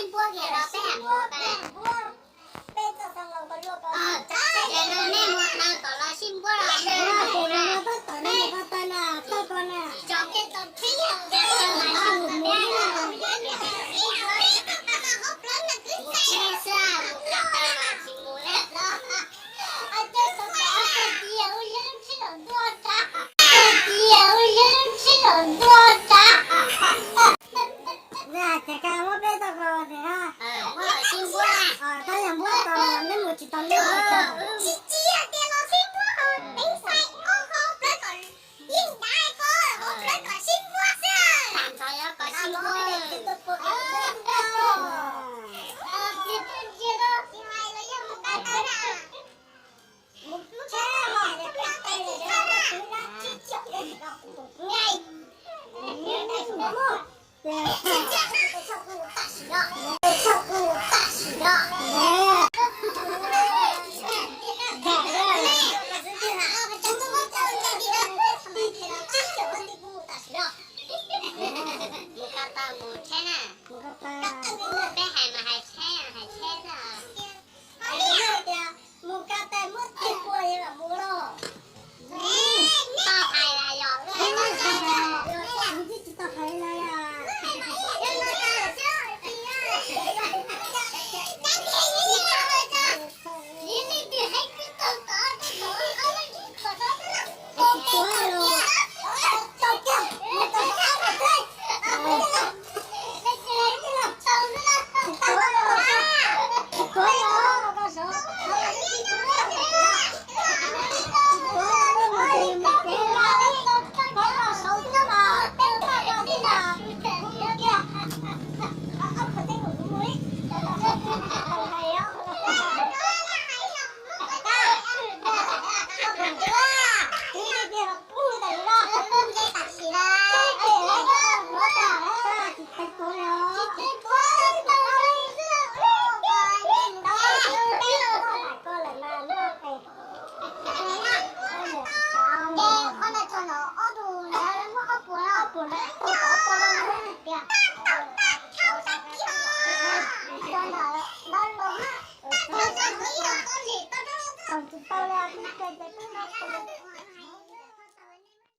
Sib npuab kiag los peb hais mus pab. Ces nej mus hnaw kom los sib npuab los. Tsis tso peb tau thiab. Ces ka muab peb tau ko tias, tab yog npuab tau nej mus tsis tau lub. Tsis tsis hais tias los sib npuab ho teev xais ob hau plawv kom yeej dav ko, hau plawv kom sib npuab xwb. Tam ntxov yuav kom sib npuab. Mus ko taw mus tsheb na. Peb hais mas hais tsheb, hais tsheb xwb. Hais tias mus ko taw muab tig pua li los mus lauj. Tau hais las yog. Tsis tau hais las yog.